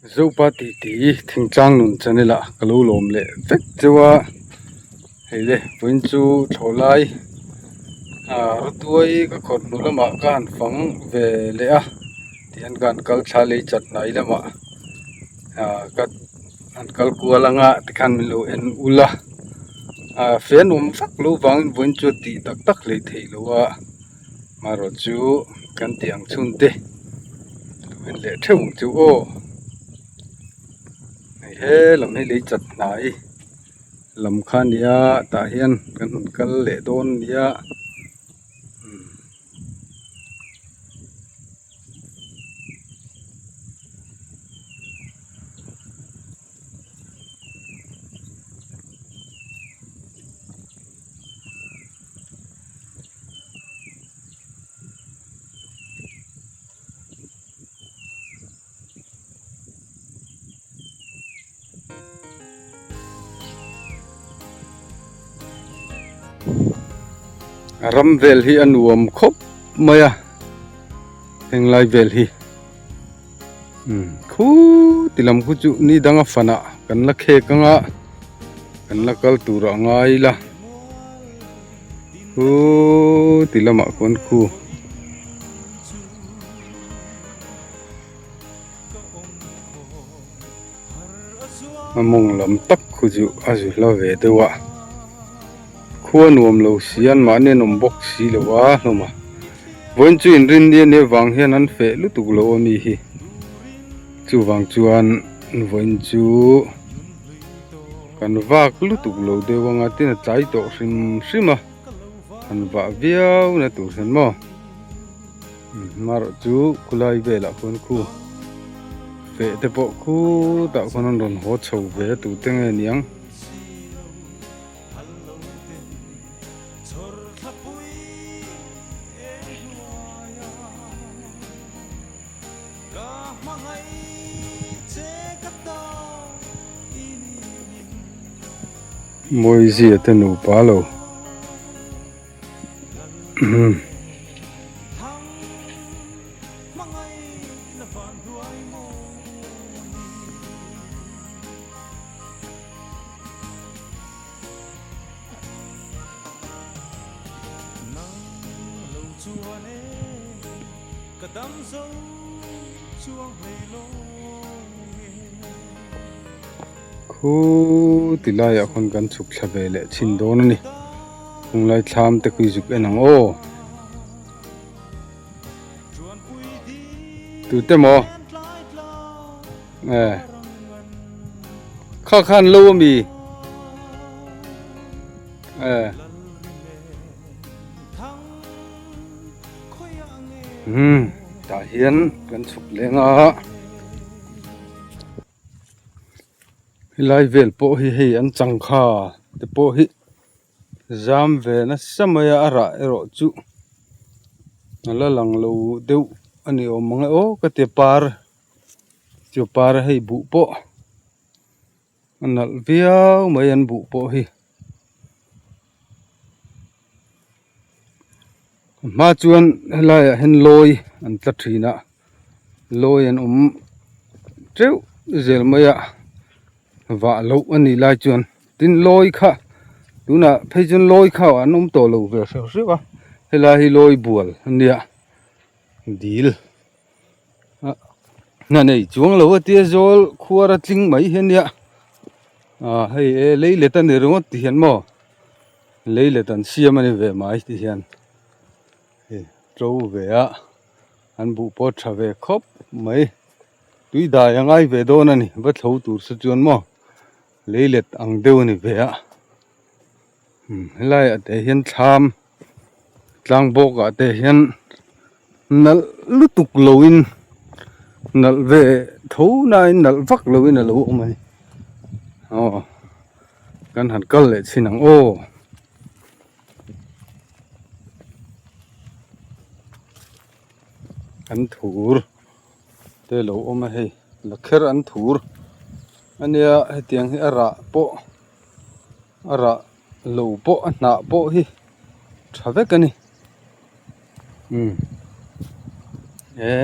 Zopa titi thingtlang nun channel ah ka lo lawm leh vek cheu a hei le vawiin chu thlawhlai ah rawtuai ka khawrh hnu lamah ka han fang ve leh a tihian ka han kal thla lei chat hnai lamah ah ka han kal kual anga tikhan min lo en ul a ah fan awm vak lo vangin vawiin chu a tih tak tak hleih theih loh a. Marawh chu kan tih ang chhun te lo en leh theuh ang chu aw hei he lam hi lei chat hnai lam kha a nia tah hian kan rawn kal leh dawn a nia. A ram vel hi a nuam khawp mai a henglai vel hi khuti lam khu chu ni danga fan ah kan la khek anga kan la kal tur a ngai la. Khu ti lamah khuan khu a mawng lam tak khu chu a zu hla ve deuh a khua nuam lo si an mahni an awm bawk si lo a hlawm a vawiin chu inrin ni ania vang hian an feh lutuk lo a mi hi chuvang chuan vawiin chu. Kan vak lutuk lo deuh anga tin a tlai tawh hrim hrim a han vah viau na tur hian maw marawh chu khulai velah khuan khu feh te pawh khutah khuan an rawn haw chho ve a tute nge niang. Mawizia te nupa lo Khu ti laiah khawn kan chhuk thla ve leh chhin dawn a ni khung lai thlam te khi zuk en ang aw tute maw e kha khan lo ami e. Umm tah hian kan chhuk leng a helai vel pawh hi hei an changkha te pawh hi zam ve nasa mai a a rah erawh chu a la lang lo deuh a ni awm ang e aw ka ti a par chu par a hei buh pawh a nalh viau mai an buh pawh hi. A hma chuan helaiah hian lawi an tla thin a lawi an awm teuh zel mai a vah loh a nih lai chuan tin lawi kha tunah phei chuan lawi kha an awm tawh lo ve hreuh hreuh a helai hi lawi bual a nia dil hna nei chuang lo a tia zawl khuar a tling mai hi a nia ah hei e lei let a ni ringawt ti hian maw lei let an siam a ni ve mai ti hian hei to ve a an buh pawh tha ve khawp mai tui dai a ngai ve dawn a ni va thlo tur se chuan maw lei let ang deuh a ni ve a helaiah te hian thlam tlang bawk ah te hian nalh lutuk lo in nalh ve tho nain nalh vak lo in alo awm a ni aw kan han kal leh chhin ang aw. An thur te lo awm a hei la kher an thur ania hetiang hi a rah pawh a rah lo pawh a hnah pawh hi tha vek a ni umm he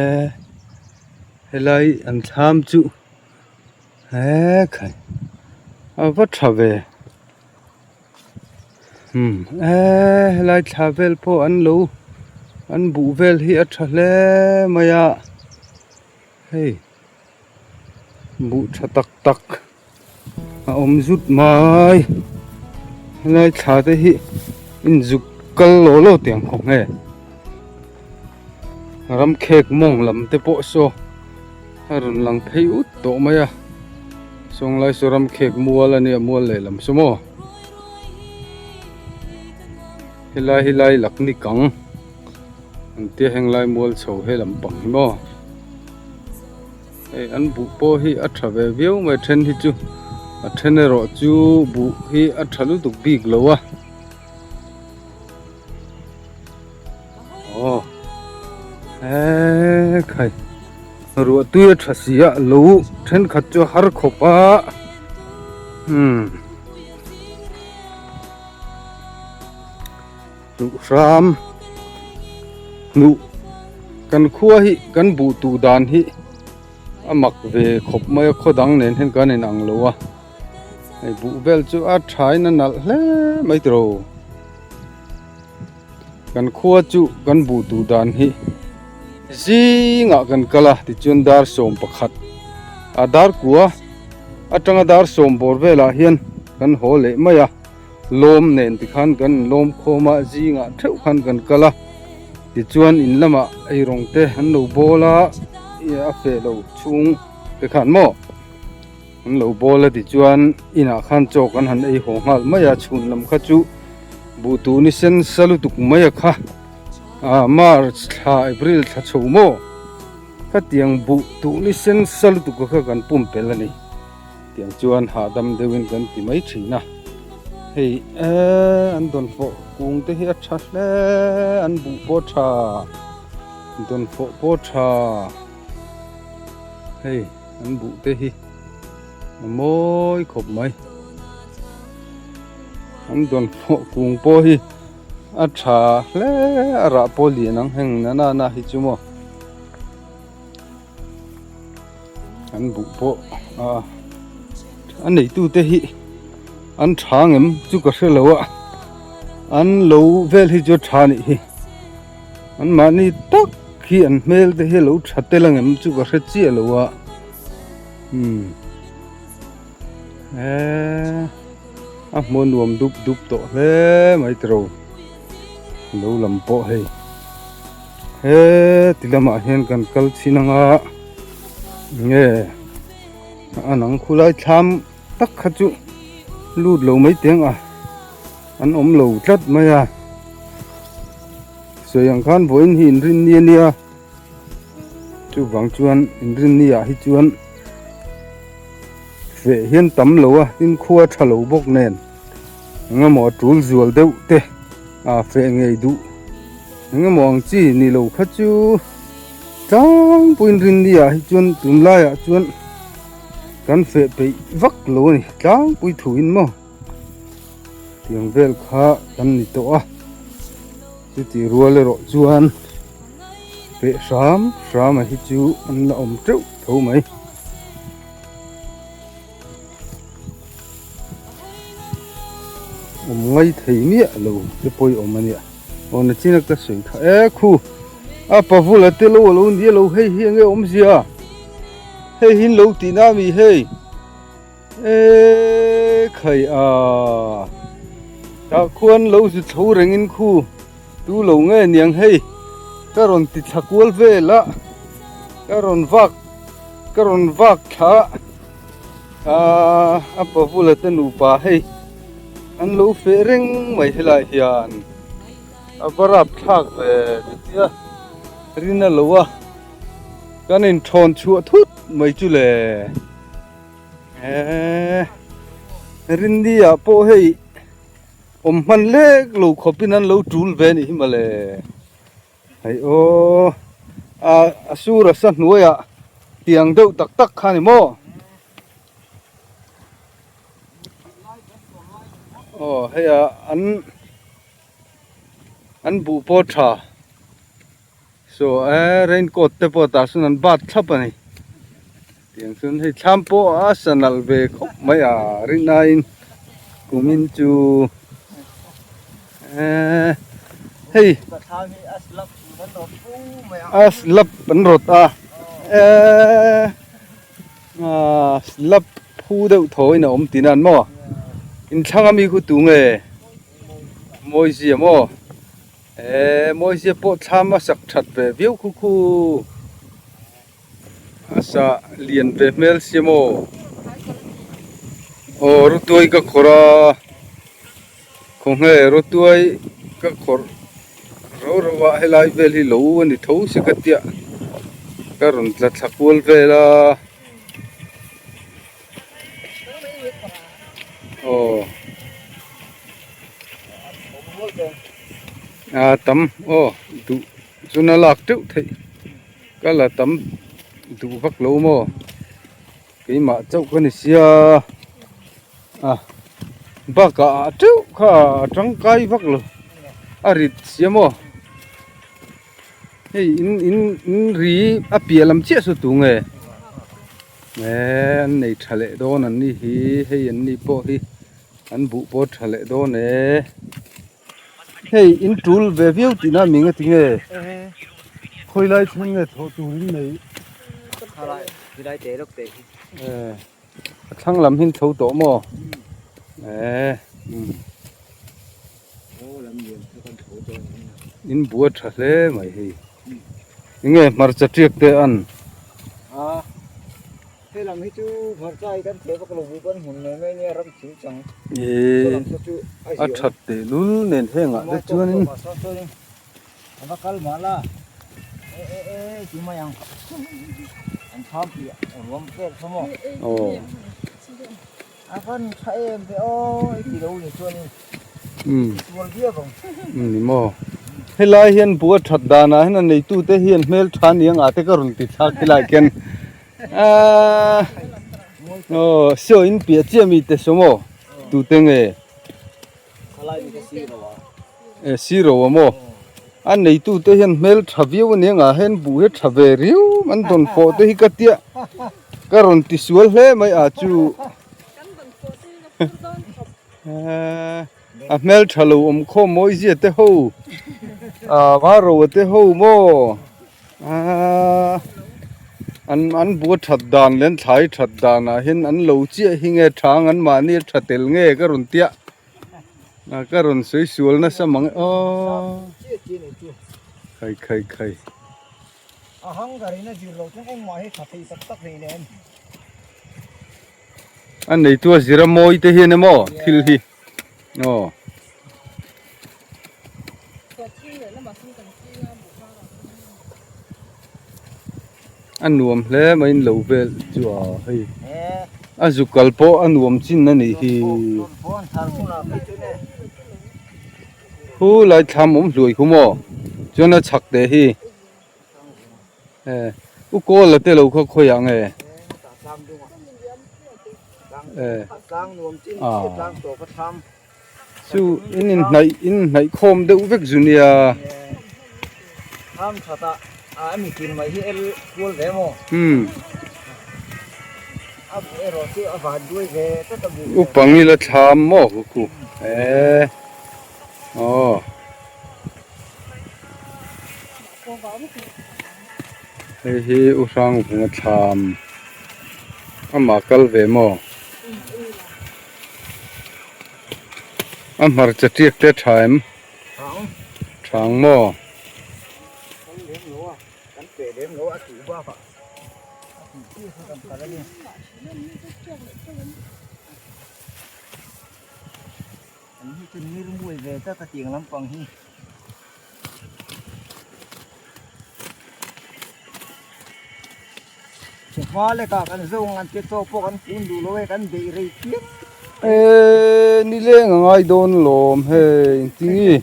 helai an thlam chu. He khai a va tha ve umm eee helai thla vel pawh an lo an buh vel hi a tha hle mai a hei buh tha tak tak a awm zut mai helai thla te hi inzuk kal law law tiang khawp nge ram khek mawng lam te pawh saw a rawn lang phei ut tawh mai a sawnglai saw ram khek mual a nia mual lehlam saw maw helai helai lakni kang an tia henglai mual chho he lampang hi maw. Hei an buh pawh hi a tha ve viau mai then hi chu a then erawh chu buh hi a tha lutuk bik lo a aw he khai ruah tui a tha si a lo thenkhat chu a har khawp a umm Hnuh hram hnuh kan khua hi kan buh tuh dan hi a mak ve khawp mai a khaw dang nen hian kan inang lo a hei buh vel chu a thain a nalh hle mai tiro kan khua chu kan buh tuh dan hi zingah kan kal a tichuan dar sawm pakhat a dar kua atanga dar sawm bawr velah hian kan haw leh mai a. Lawm nen tikhan kan inlawm khawm a, zingah theuh khan kan kal a, tichuan in lamah eirawng te an lo bawl a, a feh lo chhung te khan maw an lo bawl a tichuan inah khan chaw kan han ei haw nghal mai a, chhun lam kha chu buh tuh ni sen sa lutuk mai a kha ah March thla April thla chho maw khatiang buh tuh ni sen sa lutuk kha kan pumpelh a ni. Tiang chuan hahdam deuhin kan ti mai thin a, hei eee an dawnfawh kung te hi a tha hle an buh pawh a tha dawnfawh pawh a tha hei an buh te hi a mawi khawp mai an dawnfawh kung pawh hi a tha hle a rah pawh lian ang heng na na hi chu maw. An buh pawh a a neitute hi an tha ngem chu ka hre lo a an lo vel hi chu a tha nih hi an mahni tak hi an hmel te hi a lo tha tel angem chu ka hre chiah lo a umm eee a hmuh a nuam dup dup tawh hle mai tiro lo lam pawh hei. He ti lamah hian kan kal chhin anga nge a nang khulai thlam tak kha chu lut lo mai teng a an awm lo tlat mai a sawi ang khan vawiin hi inrinni a nia chuvang chuan inrinni ah hi chuan feh hian tam lo a tin khua tha lo bawk nen. Engemaw a tul zual deuh te a feh ngei duh engemaw ang chi ni lo kha chu tlangpuiin rinni ah hi chuan tunlai ah chuan kan feh peih vak lo a ni tlangpui thuin maw tiang vel kha kan ni tawh a chuti rual erawh chuan feh hram hram a hi chu an la awm teuh tho mai. Awm ngai thei miah lo te pawh i awm a nia aw nachina ka sawi kha e khu a pavula te lo alo nia lo hei hi enge awmzia hei hi lo tih na ami hei e khai a tah khuan lo zu tho rengin khu tu lo nge niang hei ka rawn ti thla kual vel a ka rawn vak ka rawn vak thla Aaa a pavula te nupa hei an lo feh reng mai helai hian a va rap thlak ve chutia rin a lo a kan inthawn chhuah thut mai chu le eee rinni ah pawh hei awm hman lek lo khawpin an lo tul ve a nih hi mawle. Hei aw a a sur a sa hnuaiah tiang deuh tak tak kha ni maw aw hei a an an buh pawh tha saw e raincoat te pawh tah sawn an bat thlap a ni. Tiang chuan hei thlam pawh a sa nalh ve khawp mai a rinaiin kumin chu eee hei a slab an rawt a eee ah slab phu deuh thaw in a awm tih nan maw inthlang ami khu tu nge Mawizia maw. Eee Mawizia pawh thlam a sak that ve viau khu khu a sa lian ve hmel sia maw aw rawtuai ka khawrh a khawnge rawtuai ka khawrh rau rau a helai vel hi lo a ni tho se ka tia ka rawn tla thla kual vel a aw. A tam aw duh chuna lak teuh theih ka la tam duh vak lo maw keimah chauh ka ni sia a bakah a teuh kha a tangkai vak lo a rit sia maw hei in in in ri a piah lam chiah saw tu nge eh an nei tha leh dawn an ni hi hei an ni pawh hi. An buh pawh tha leh dawn e. Hei in tul ve viau tih na mi nge ti nge? Khawi lai thleng nge thawh tur in nei? Khilai te lawk te hi. Eh a thlang lam hin tho tawh maw? Eh um. In bua tha hle mai hei. Enge hmarcha tiak te an? A. He lam hi chu hmarcha hi kan theh vak lo bu kan hmun mai mai nia ram thing chang Eee a that teh lul nen hengah te chuanin a va kal mah la e e e ti mai ang an pham piah ruam vel kha maw aw a van tha em ve aw i ti lo ni chuanin umm sual viau ang ni maw helai hian bu a that danah hian a neitute hian hmeltha niang ah te ka rawn ti thlak helai khian. Aaa aw saw in piah chiah mi te saw maw tute nge e siro a maw a neitu te hian hmel tha viau ania ngah hian buh hi tha ve riau an dawn fawh te hi ka tia ka rawn ti sual hle mai a chu a hmel tha lo awm khawm mawi zia te ho a varo te ho maw. Aaa an an bua that dan leh an thlai that danah hian an lo chiah hi nge thang an mahni a tha tel nge ka rawn tia a ka rawn sawi sual nasa mang e aw khai khai khai. A neitu a zira mawi te hian emaw thil hi aw. A nuam hle mai in lo vel chu a hei a zu kal pawh a nuam chin a nih hi khu lai thlam awm hluai khu maw chuan a chhak te hi u kawl a te lo kha khawiah nge a. Chu in inhnaih in inhnaih khawm deuh vek zu nia. Tham that a a mi tin mai hi el kual ve maw. Umm. A bu erawh chu a van duai ve tlat a bu. Upang ila thlam maw ku khu e aw. Hei hi u hrang vunga thlam amah kal ve maw. A hmarcha tiak te a tha em? Tha ang maw? Hma lekah kan zo ang an te chaw pawh kan kun duh lo e kan beih rei pian. Eee nileng a ngai dawn lawm hei engtingi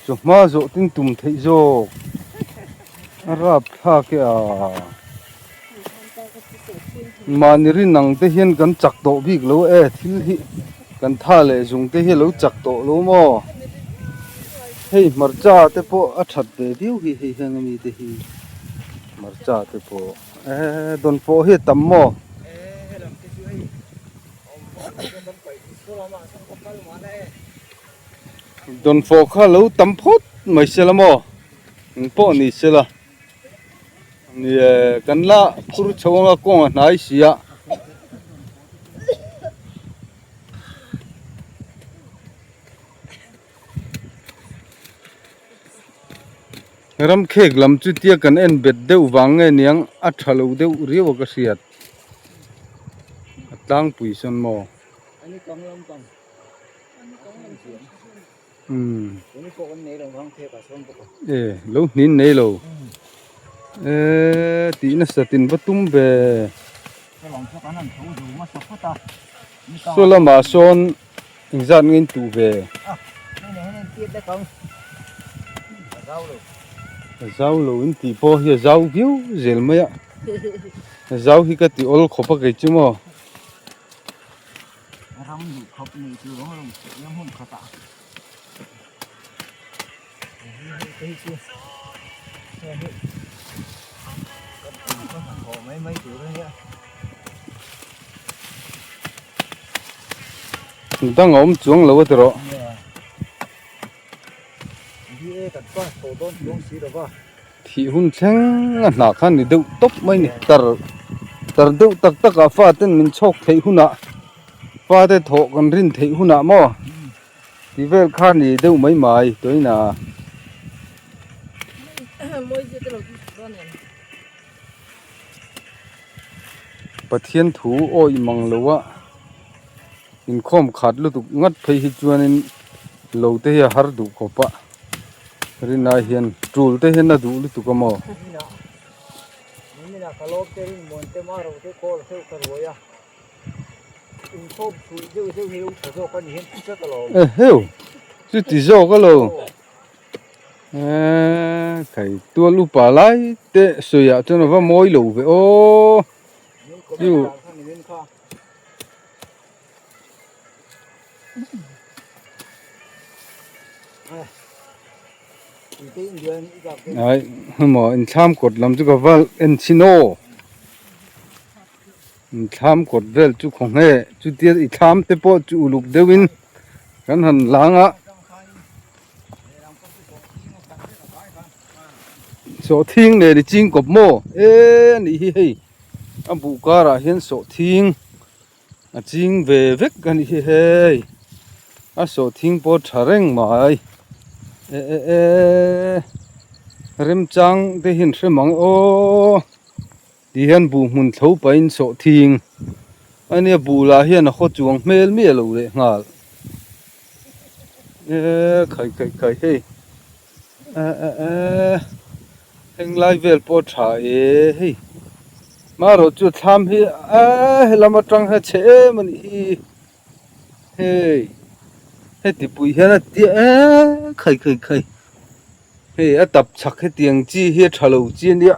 chawhma zawh tin tum theih zawk a rap thlak e a mahni rin ang te hian kan chak tawh bik lo e thil hi kan tha leh zung te hi a lo chak tawh lo maw hei hmarcha te pawh a that ve viau hi hei hian ami te hi hmarcha te pawh. Eee dawnfawh hi a tam maw? Dawnfawh kha lo tam phawt mai sela maw? Eng pawh ni sela. Nie kan la phur chho anga kawng a hnai si a. Ramkhek lam chu tia kan en bet deuh vang nge niang a tha lo deuh riau a ka hriat a tlangpui sawn maw umm e lo hnin nei lo e tih nasa tin va tum ve saw lamah sawn. Engzat nge in tuh ve? A zau lo in tih pawh hi a zau viau zel mai a. A zau hi ka ti awl khawp a kei chu maw. Ram duh khawp ni chu rawng rawng ram hun khat ah. Hei chu hei hi kan tum ka hnathawh mai mai tur a nia. Dang a awm chuang lo a ti rawh. Thih hun thleng a hnah khan ni deuh tawp mai ni tar tar deuh tak tak ah fa ten min chhawk theih hunah fa te thawh kan rin theih hunah maw tih vel kha ni deuh mai mai tuina. Pathian thu awih mang lo a inkhawm khat lutuk ngat phei hi chuanin lo te hi a har duh khawp a rinai hian tul te hian a duh lutuk a maw. Eheu chuti zawk alo. Eee kai tual upa lai te sawi ah chuan a va mawi lo ve aw chu ai hemaw inthlam kawt lam chu ka va en chhin aw inthlam kawt vel chu khawnge chutia i thlam te pawh chu uluk deuhin kan han lang a. Sawhthing leh ri ching kawp maw e a nih hi hei a buh karah hian sawhthing a ching ve vek a nih hi hei a sawhthing pawh tha reng mai e e e remchang te hian hre mang aw ti hian buh hmun tho pahin sawhthing a nia buh lah hian a haw chuang hmel miah lo leh nghal e khai khai khai hei e e e heng lai vel pawh a tha e hei marawh chu thlam hi e helam atang hian chhe em a nih hi hei heti pui hian a tia e khai khai khai hei a tap chhak hetiang chi hi a tha lo chi a nia.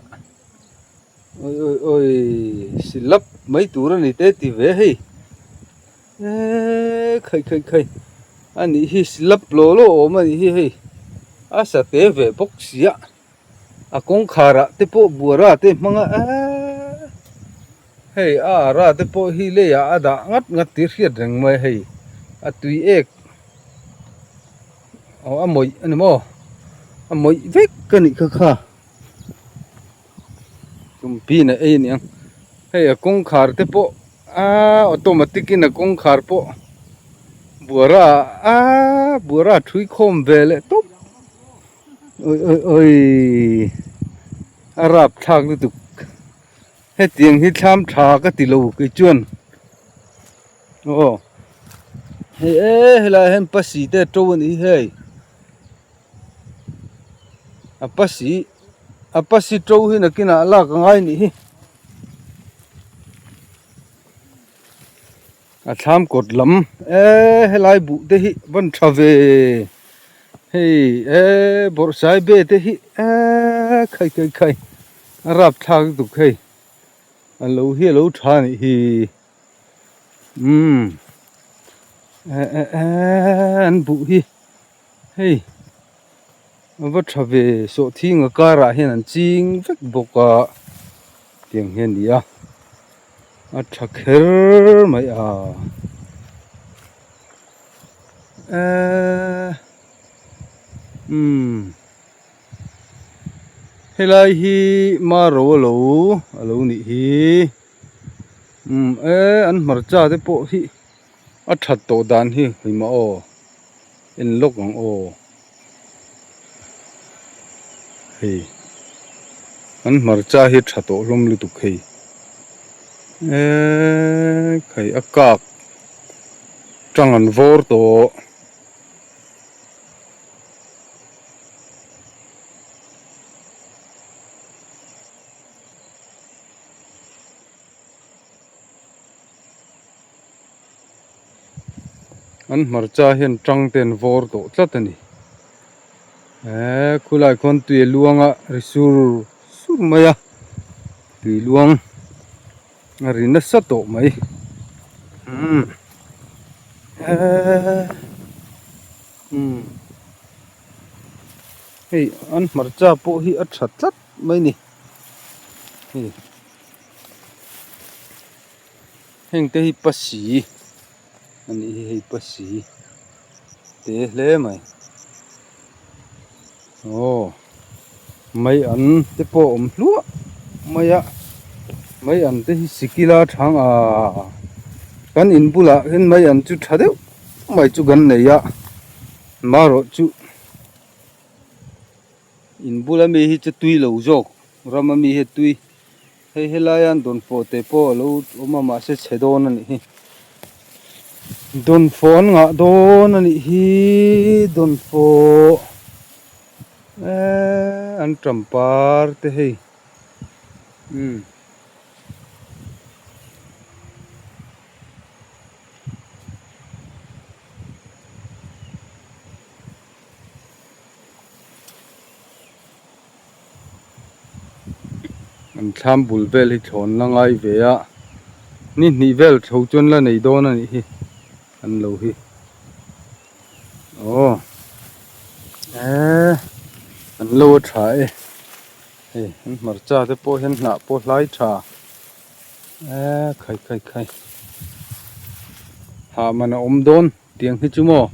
Oi oi oi silap mai tur a ni te ti ve hei eee khai khai khai a nih hi silap law law awm a nih hi hei a sa te ve bawk sia a kawngkhar ah te pawh buara te hmang a eee hei a ara te pawh hi leiah a dah ngat ngat tih hriat reng mai hei a tui ek aw a mawih a ni maw a mawih vek a nih kha kha. Tumpi na ei a ni ang hei a kawngkhar te pawh aaa automatic in a kawngkhar pawh buara aaa buara thui khawm ve leh tawp awi awi awi a rap thlak lutuk hetiang hi thlam tha ka ti lo kei chuan aw hei e helaiah hian pasi te a to a ni hei. A pasi a pasi to hi nakinah lak a ngai nih hi a thlam kawt lam eee helai buh te hi van tha ve hei eee bawrhsai be te hi eee khai khai khai a rapthlak lutuk hei a lo hi a lo tha a nih hi umm eh eh eh an buh hi. Hei a va tha ve sawhthing a karah hian an ching vek bawk a. Tiang hi a ni a, a tha kher mai a. Eee umm helai hi maro a lo a lo nih hi umm eee an hmarcha te pawh hi a that tawh dan hi hlimah aw en lawk ang aw hei an hmarcha hi tha tawh hlawm lutuk hei eee khai a kak tang an vawr tawh. An hmarcha hian tang te an vawr tawh tlat a ni eee khulai khuan tui a luang a ri sur sur mai a tui luang a ri nasa tawh mai umm eee umm hei an hmarcha pawh hi a tha tlat mai a ni hei. Heng te hi pasi a nih hi hei pasi te hle mai aw mai an te pawh a awm hluah mai a mai an te hi sikila chang ah kan in bulah hian mai an chu tha deuh mai chu kan nei a marawh chu in bula mi hi chu tui lo zawk rama mi hi a tui. Hei helaia an dawnfawh te pawh a lo awm a mahse chhe dawn a nih hi dawnfawh an ngah dawn a nih hi dawnfawh eee an tampar te hei umm. An thlam bul vel hi thlawn la ngai ve a ni hnih vel tho chuan la nei dawn a nih hi an lo hi aw eee an lo a tha e hei an hmarcha te pawh hian hnah pawh hlai tha eee khai khai khai hah man a awm dawn. Tiang hi chu maw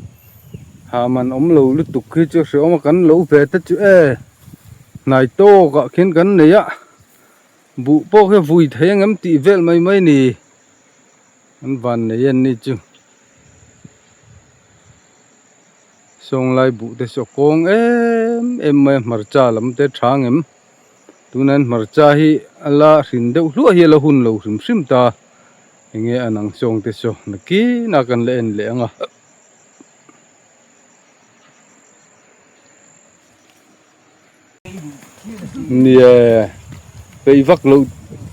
ha man awm lo lutuk hi chu hreawm a kan lo ve te chu e hnai tawk ah khian kan nei a buh pawh khi vui thei angem tih vel mai mai ni an van nei an ni chu sawnglai buh te saw kawng em em mai a hmarcha lam te tha angem tunah hian hmarcha hi a la hrin deuh hluah hi a la hun lo hrim hrim ta. Enge an ang sawng te saw nakin a kan la en leh ang a. Nie peih vak loh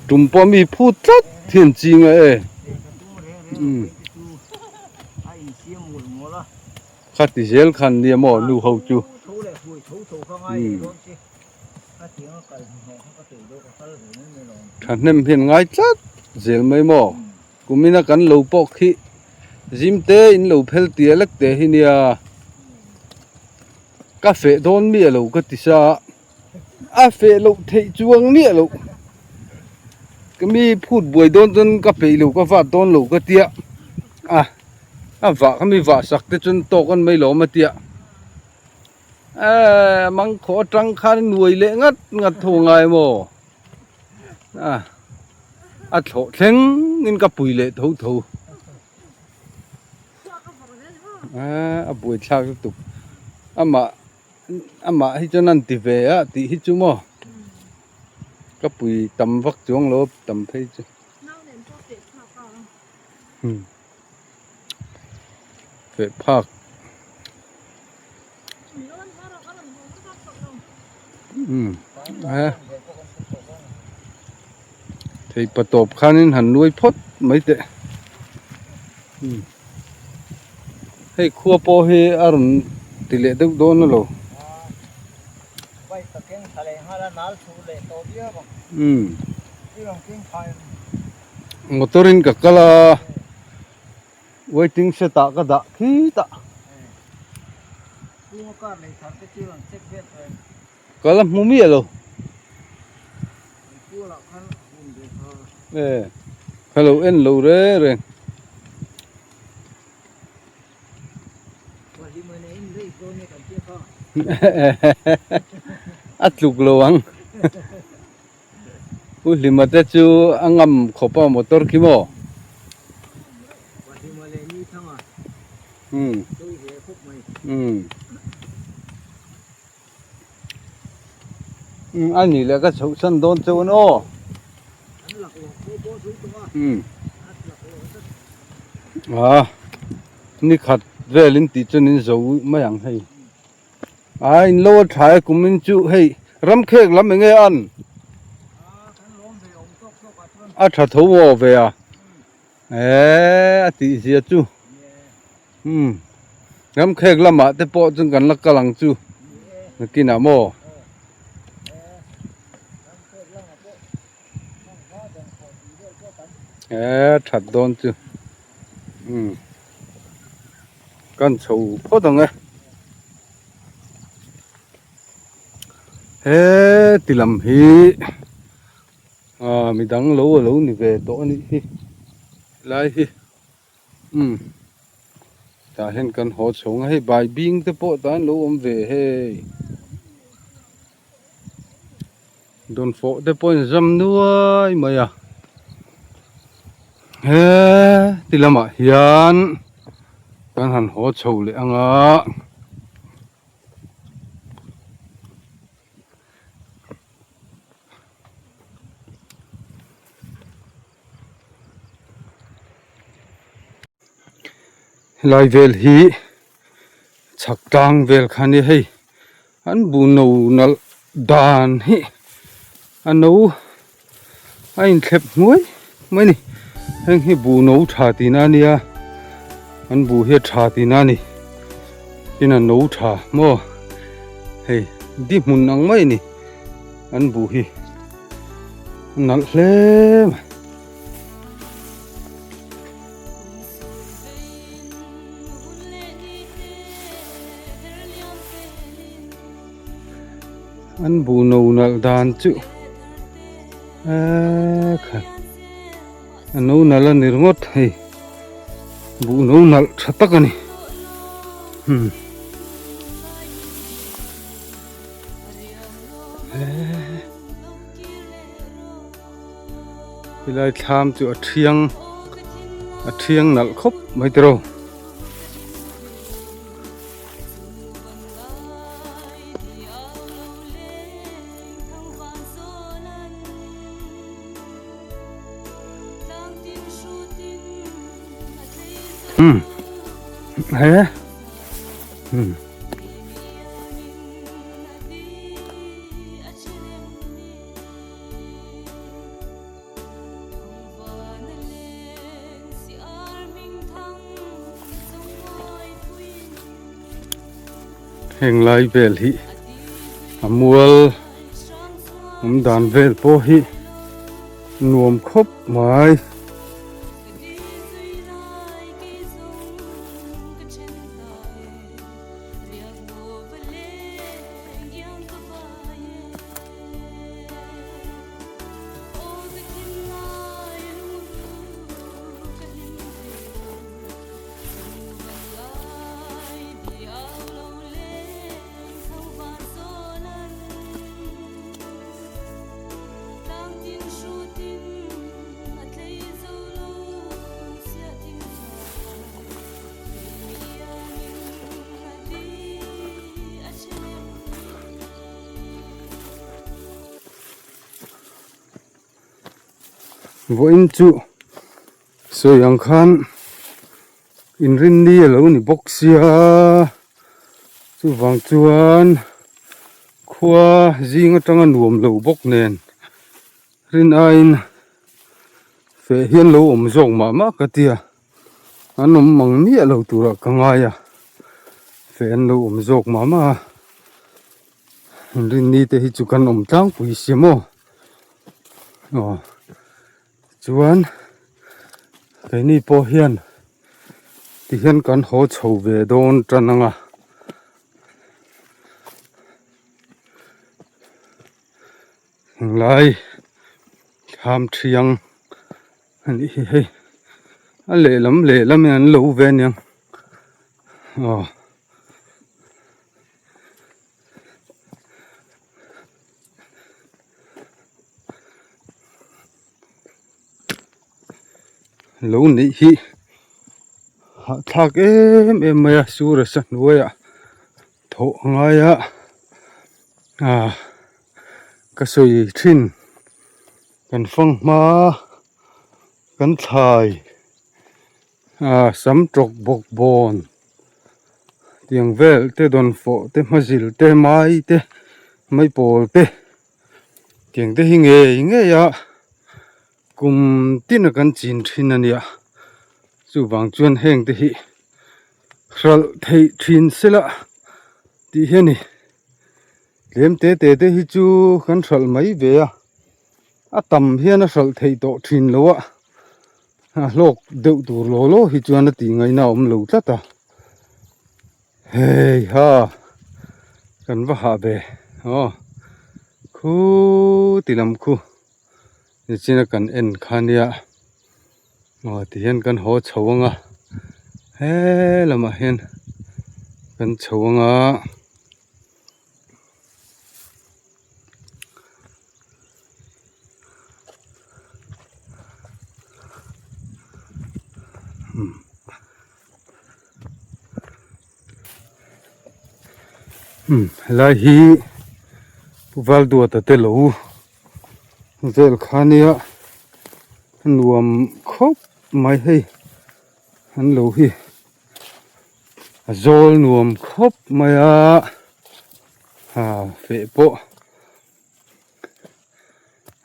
tum pawh mi phut tlat hi an ching a e. Khati zel khan nia maw nu ho chu. Thahnem hian ngai tlat zel mai maw kumina kan lo pawh khi zim te in lo phel tia lek te hi nia ka feh dawn miah lo ka ti sa a feh loh theih chuang miah loh ka mi phut buai dawn chuan ka peih lo ka vat dawn lo ka tia a a vah kha mi vah sak te chuan tawk an mai lo awm a tia. Eee mangkhawh atang khan nuai leh ngat ngat tho ngai maw a a thlawh thleng in ka pui leh tho tho eee a buai thlak lutuk amah amah hi chuan an ti ve a tih hi chu maw ka pui tam vak chuang lo tam phei chu feh phak. Thei pa tawp khanin han nuai phawt mai teh hei khua pawh hi a rawn ti leh deuh dawn a lo motor in ka kal a. Waiting shed ah ka dah khi tah. Ka la hmu miah lo. E ka lo en lo reng reng. A tluk lo ang. Pu Hlima te chu a ngam khawp a motor khi maw? Umm umm umm a nih leh ka chhoh san dawn chuan aw umm ah nikhat vel in tih chuan in zo mai ang hei. A in lo a tha e kum in chu hei ram khek lam eng nge an a tha tho aw ve a eee a tih zia chu umm ram khek lamah te pawh chuan kan la kal ang chu nakinah maw. Eee that dawn chu umm kan chho phawt ang e he ti lam hi ah midang lo a lo ni ve tawh a nih hi helai hi umm tah hian kan haw chho ang a hei bai bing te pawh tah hian lo awm ve hei. Dawnfawh te pawh a inzam nuai mai a he ti lamah hian kan han haw chho leh ang a. Helai vel hi chhak tlang vel kha a ni hei. An bu no nalh dan hi a no a inthlep hnuai mai a ni heng hi bu no tha tihna a nia an bu hi a tha tihna a ni tin a no tha maw hei di hmun ang mai a ni an bu hi a nalh hle mai. An bu no nalh dan chu eee kha a no nalh a ni ringawt hei bu no nalh tha tak a ni hmm. Helai thlam chu a thiang a thiang nalh khawp mai tiraw. Um he um. Heng lai vel hi a mual awm dan vel pawh hi nuam khawp mai. Vawiin chu sawi ang khan inrinni a lo ni bawk sia chuvang chuan khua zing atanga nuam lo bawk nen rin aiin feh hian lo awm zawk mah mah ka tia. An awm mang miah lo turah ka ngai a, feh an lo awm zawk mah mah a, inrinni te hi chu kan awm tlangpui si maw aw chuan keini pawh hian tihian kan haw chho ve dawn tan ang a. Englai thlam thiang. A nih hi hei a lehlam lehlam in an lo ve aniang aw. Lo neih hi hahthlak em em mai a sur a sa hnuaiah thawh a ngai a ah ka sawi thin kan fanghma kan thlai ah sam tawk bawk bawn tiang vel te dawnfawh te hmazil te mai te maipawl te tiang te hi ngei ngei a kum tin a kan chin thin a nia chuvang chuan heng te hi hralh theih thin se la tih hi a ni tlem te te te hi chu kan hralh mai ve a a tam hian a hralh theih tawh thin lo a a hlawk deuh tur law law hi chuan a tih ngaihna a awm lo tlat a hei ha kan va hah ve aw khuti lam khu nichina kan en kha nia aw tihian kan haw chho ang a he lamah hian kan chho ang a. Helai hi Pu Valduata te lo vel kha nia nuam khawp mai hei an lo hi a zawl nuam khawp mai a feh pawh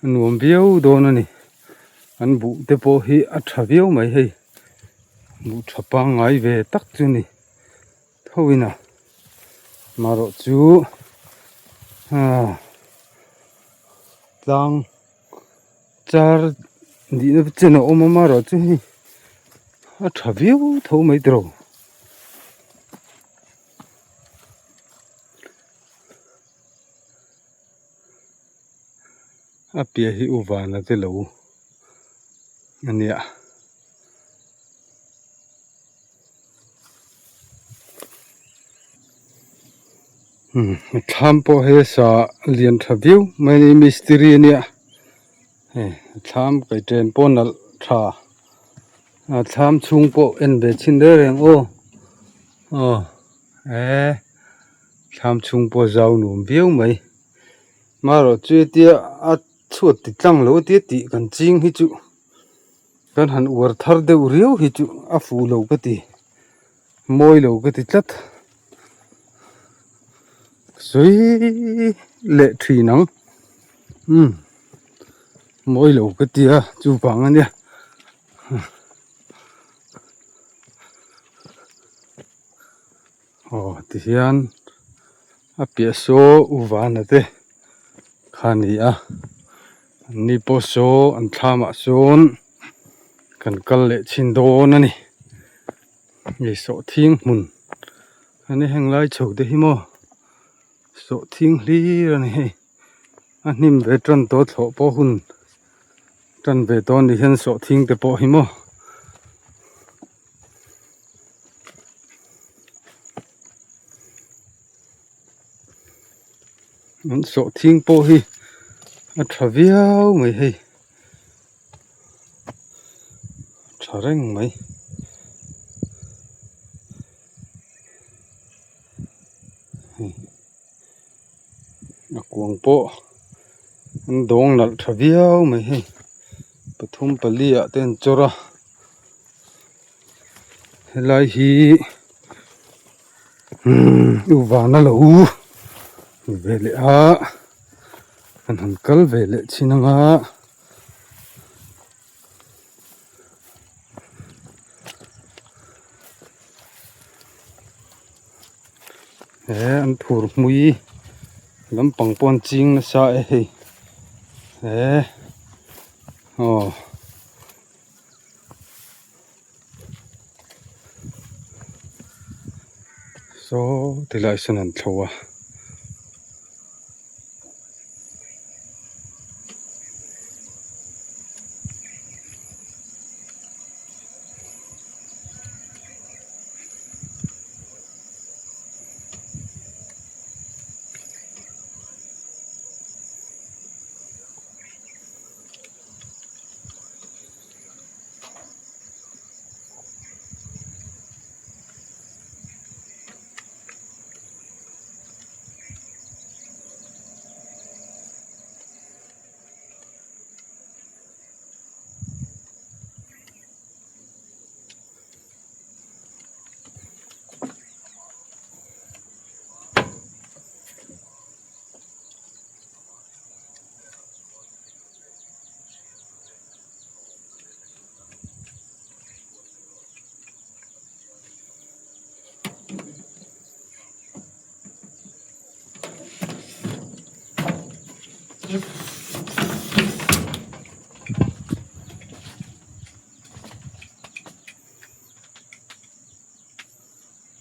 a nuam viau dawn a ni an buh te pawh hi a tha viau mai hei buh tha pangngai ve tak chu a ni tho in a marawh chu tlang char nihna chen a awm a marawh chu hei a tha viau tho mai tawh. A piah hi u vana te lo a nia. Umm thlam pawh hei a sa lian tha viau mai a ni mistiri a nia hei thlam kaiṭen pawh nalh tha a thlam chhung pawh en ve chhin reng reng aw aw eh. Thlam chhung pawh zau nuam viau mai marawh chu hetia a chhuat ti tlang lo tia tih kan ching hi chu kan han uar thar deuh riau hi chu a fuh lo ka ti mawi lo ka ti tlat sawi leh thin ang umm mawi lo ka ti a chuvang a nia. Aw tihian a piah saw u vana te kha a ni a an ni pawh saw an thlam ah sawn kan kal leh chhin dawn a ni hei sawhthing hmun a ni heng lai chho te hi maw sawhthing hlir a ni hei a hnim ve tan tawh thlawh pawh hun tan ve tawh a ni hian sawhthing te pawh hi maw. An sawhthing pawh hi a tha viau mai hei tha reng mai. A kuang pawh an dawng nalh tha viau mai hei pathum pali ah te an chawr a. Helai hi umm vana lo ve leh a an han kal ve leh chin ang a. He an phur hmui lampang pawh an ching nasa e hei he aw. Saw tilai sawn an thlo a.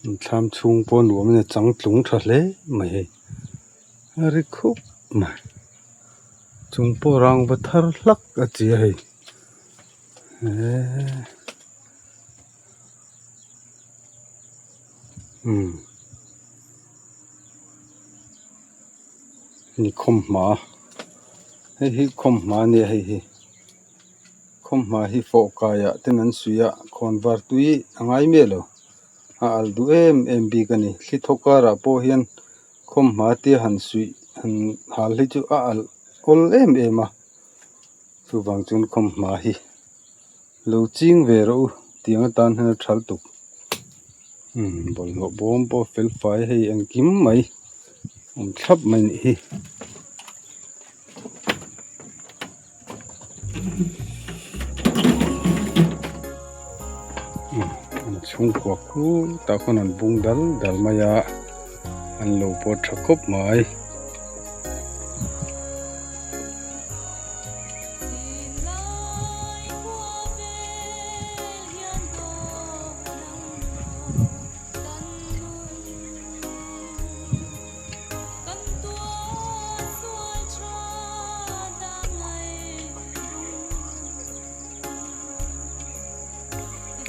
Thlam chhung pawh nuam in a changtlung tha hle mai hei a ri khup mai chung pawh rangva thar hlak a chi a hei eee umm ni khawmhma hei hi khawmhma a nia hei hi. Khawmhma hi fawh kaiah ten an suih a, khawnvar tui a ngai miah lo. A alh duh em em bik a ni. Thli thaw karah pawh hian khawmhma tia han suih han hal hi chu a alh awl em em a. Chuvang chuan khawmhma hi lo ching ve rawh u tiang atan hian a thal tuk. Umm bawlhhlawh bawm pawh fel fai hei engkim mai awm thlap mai nih hi. An chhungkua khutah khawn an bung dal dal mai a an lo pawt tha khawp mai.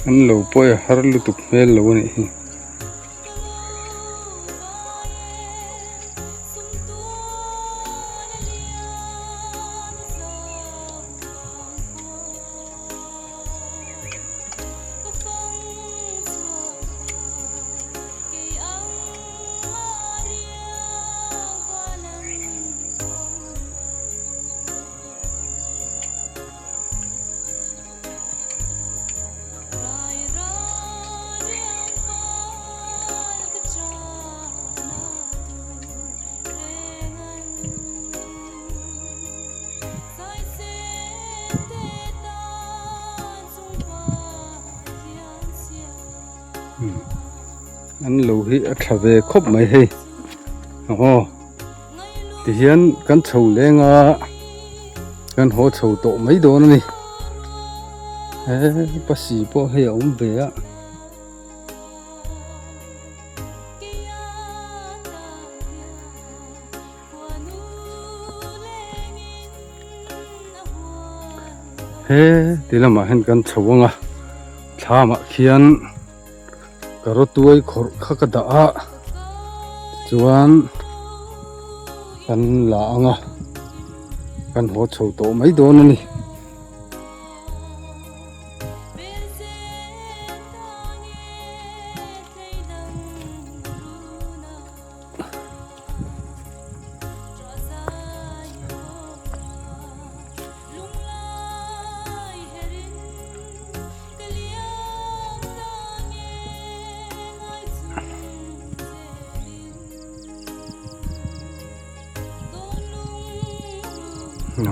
An lo pawi a har lutuk hmel lo a nih hi. An lo hi a tha ve khawp mai hei aw tihian kan chho leng a kan haw chho tawh mai dawn a ni he pasi pawh hei a awm ve a. He ti lamah hian kan chho ang a thlamah khian ka rawtuai khawrh kha ka dah a tichuan kan la ang a kan haw chho tawh mai dawn a ni.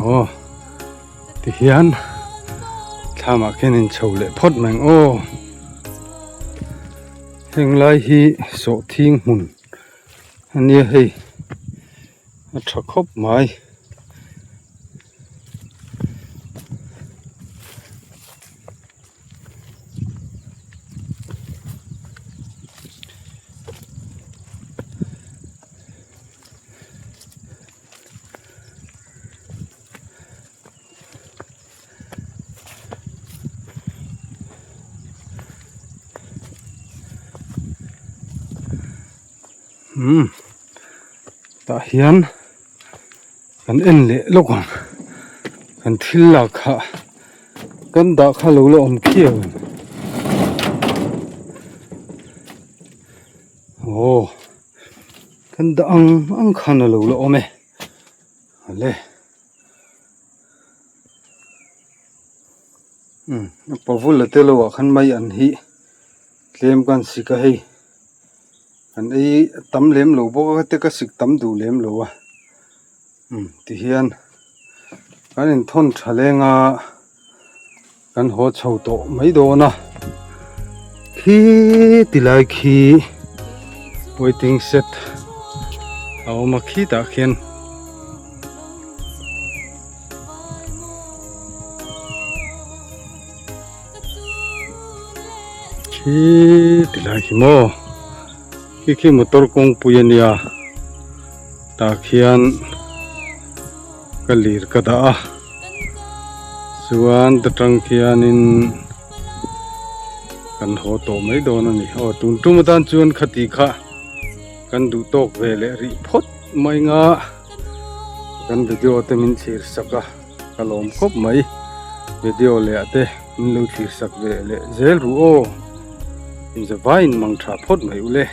Aw tihian thlamah khian in chho leh phawt mai ang aw heng lai hi sawhthing hmun a nia hei a tha khawp mai. Umm tah hian kan en leh lawk ang kan thil lak kha kan dah kha lo la awm khiau ang aw kan dah ang ang khan a lo la awm e awle. Umm a pavul a te lo ah khan mai an hi tlem ka han sik a hei an ei tam lem lo bawk a te ka sik tam duh lem lo a umm tihian kan inthawn tha leng a kan haw chho tawh mai dawn a khi ti lai khi waiting shed a awm a khitah khian. Khi ti lai khi maw. Khi khi motor kawngpui a nia tah khian ka lir ka dah a chuan ta tang khianin kan haw tawh mai dawn a ni aw tun tum atan chuan khati kha kan duh tawk ve leh rih phawt mai nga kan video te min thlir sak a ka lawm khawp mai video leh ah te min lo thlir sak ve leh zel ru aw inzavaiin mang tha phawt mai ule.